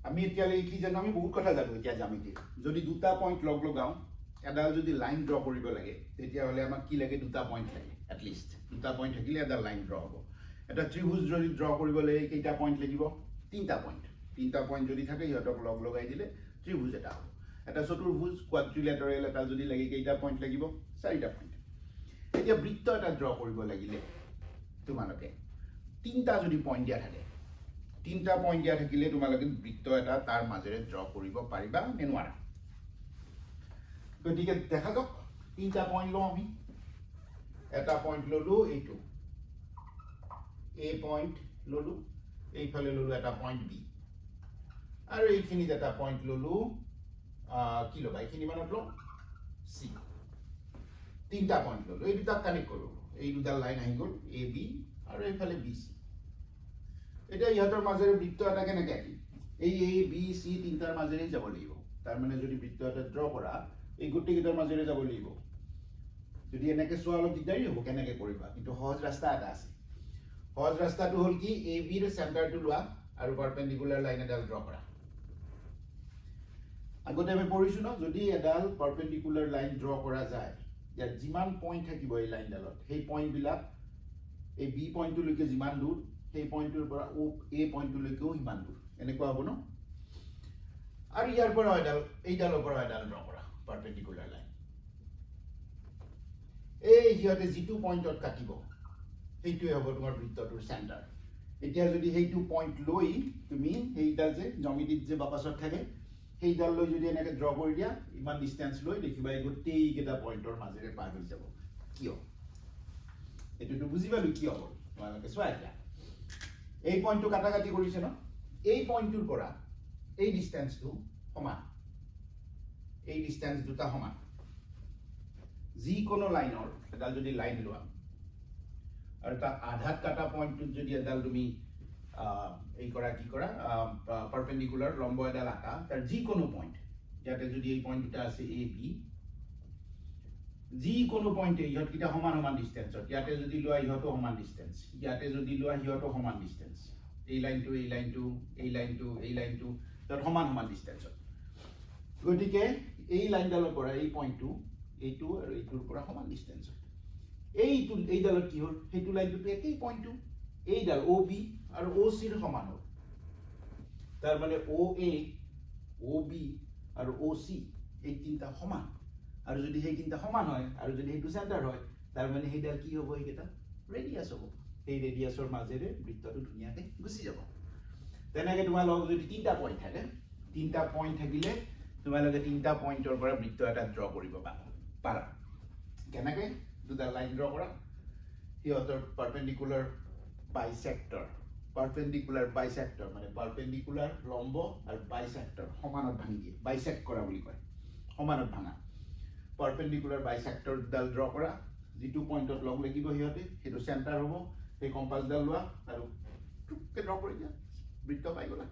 আমি এতিয়ালৈকে কি জানো? আমি বহুত কথা জানো এতিয়া জ্যামিতিৰ। যদি দুটা পইণ্ট লগ লগাওঁ, এডাল যদি লাইন ড্ৰ কৰিব লাগে, তেতিয়াহ'লে আমাক কি লাগে? দুটা পইণ্ট লাগে। এটলিষ্ট দুটা পইণ্ট থাকিলে এডাল লাইন ড্ৰ হ'ব। এটা ত্ৰিভুজ যদি ড্ৰ কৰিব লাগে, কেইটা পইণ্ট লাগিব? তিনিটা পইণ্ট। তিনিটা পইণ্ট যদি থাকে, সিহঁতক লগ লগাই দিলে ত্ৰিভুজ এটা হ'ব। এটা চতুৰ্ভুজ, কোৱাড্ৰিলেটাৰেল এটা যদি লাগে, কেইটা পইণ্ট লাগিব? চাৰিটা পইণ্ট। এতিয়া বৃত্ত এটা ড্ৰ কৰিব লাগিলে তোমালোকে তিনিটা যদি পইণ্ট দিয়া থাকে, তিনিটা পইণ্ট দিয়া থাকিলে তোমালোকে বৃত্ত এটা তাৰ মাজেৰে ড্ৰ কৰিব পাৰিবা নে নোৱাৰা? গতিকে দেখা যাওক। তিনিটা পইণ্ট লওঁ আমি। এটা পইণ্ট ল'লোঁ, এইটো এ পইণ্ট ল'লোঁ। এইফালে ল'লোঁ এটা পইণ্ট বি আৰু এইখিনিত এটা পইণ্ট ল'লোঁ। কি ল'বা? এইখিনি মানত লওঁ চি। তিনিটা পইণ্ট ল'লোঁ। এই দুটাক কানেক্ট কৰোঁ। এই দুটা লাইন আহি গ'ল, এ বি আৰু এইফালে বি চি। এতিয়া ইহঁতৰ মাজেৰে বৃত্ত এটা কেনেকৈ আঁকিম? এই এ বি চি তিনিটাৰ মাজেৰেই যাব লাগিব। তাৰমানে যদি বৃত্ত এটা ড্ৰ কৰা, এই গোটেইকেইটাৰ মাজেৰে যাব লাগিব। যদি এনেকৈ চোৱা, অলপ দিগদাৰী হ'ব, কেনেকৈ কৰিবা। কিন্তু সহজ ৰাস্তা এটা আছে। সহজ ৰাস্তাটো হ'ল কি? এ বিৰ চেণ্টাৰটো লোৱা আৰু পাৰপেণ্ডিকুলাৰ লাইন এডাল ড্ৰ কৰা। আগতে আমি পঢ়িছোঁ ন, যদি এডাল পাৰপেণ্ডিকুলাৰ লাইন ড্ৰ কৰা যায়, ইয়াত যিমান পইণ্ট থাকিব এই লাইনডালত, সেই পইণ্টবিলাক এই বি পইণ্টটোলৈকে যিমান দূৰ, সেই পইণ্টটোৰ পৰা অ' এ পইণ্টটোলৈকেও সিমান দূৰ। এনেকুৱা হ'ব ন? আৰু ইয়াৰ পৰা এডাল, এইডালৰ পৰা এডাল ড্ৰ কৰা পাৰপেণ্ডিকুলাৰ লাইন। এই সিহঁতে যিটো পইণ্টত কাটিব, সেইটোৱে হ'ব তোমাৰ বৃত্তটোৰ চেণ্টাৰ। এতিয়া যদি সেইটো পইণ্ট লৈ তুমি সেইডাল যে জ্যামিতিত যে বাকচত থাকে, সেইডাল লৈ যদি এনেকৈ ড্ৰ কৰি দিয়া, ইমান ডিষ্টেঞ্চ লৈ দেখিবা, এই গোটেইকেইটা পইণ্টৰ মাজেৰে পাৰ হৈ যাব। কিয়? এইটোতো বুজি পালোঁ কিয় হ'ল। তোমালোকে চোৱা, এতিয়া এই পইণ্টটো কাটা কাটি কৰিছে ন? এই পইণ্টটোৰ পৰা এই ডিষ্টেঞ্চটো সমান। এই ডিষ্টেঞ্চ দুটা সমান। যিকোনো লাইনৰ এডাল যদি লাইন লোৱা আৰু তাক আধাত কাটা পইণ্টটোত যদি এডাল তুমি এই কৰা, কি কৰা, পাৰপেণ্ডিকুলাৰ লম্ব এডাল আঁকা, তাৰ যিকোনো পইণ্ট, ইয়াতে যদি এই পইণ্ট দুটা আছে এ বি, যিকোনো পইণ্টে ইহঁতকেইটা সমান সমান ডিষ্টেঞ্চত। ইয়াতে যদি লোৱা, ইহঁতো সমান ডিষ্টেঞ্চ। ইয়াতে যদি লোৱা, সিহঁতো সমান ডিষ্টেঞ্চ। এই লাইনটো, এই লাইনটো, এই লাইনটো, এই লাইনটো, সিহঁত সমান সমান ডিষ্টেঞ্চত। গতিকে এই লাইনডালৰ পৰা এই পইণ্টটো, এইটো আৰু এইটোৰ পৰা সমান ডিষ্টেঞ্চত। এইটো, এইডালত কি হ'ল? সেইটো লাইনটোতো একেই পইণ্টটো। এইডাল অ' বি আৰু অ' চিৰ সমান হ'ল। তাৰমানে অ' এ, অ' বি আৰু অ' চি এই তিনিটা সমান। আৰু যদি সেই তিনিটা সমান হয় আৰু যদি সেইটো চেণ্টাৰ হয়, তাৰমানে সেইডাল কি হ'ব? সেইকেইটা ৰেডিয়াছ হ'ব। সেই ৰেডিয়াছৰ মাজেৰে বৃত্তটো ধুনীয়াকৈ গুচি যাব। তেনেকৈ তোমালোকক যদি তিনিটা পইণ্ট থাকে, তিনিটা পইণ্ট থাকিলে তোমালোকে তিনিটা পইণ্টৰ পৰা বৃত্ত এটা ড্ৰ কৰিব পাৰা। কেনেকৈ? দুটা লাইন ড্ৰ কৰা, সিহঁতৰ পাৰপেণ্ডিকুলাৰ বাইচেক্টৰ, পাৰপেণ্ডিকুলাৰ বাইচেক্টৰ মানে পাৰপেণ্ডিকুলাৰ লম্ব আৰু বাইচেক্টৰ সমানত ভাঙি দিয়ে, বাইচেক্ট কৰা বুলি কয়, সমানত ভাঙা। পাৰপেণ্ডিকুলাৰ বাইচেক্টৰডাল ড্ৰ কৰা। যিটো পইণ্টত লগ লাগিব সিহঁতে, সেইটো চেণ্টাৰ হ'ব। সেই কম্পাছডাল লোৱা আৰু টুককে ড্ৰ কৰি দিয়া, বৃত্ত পাই গ'লা।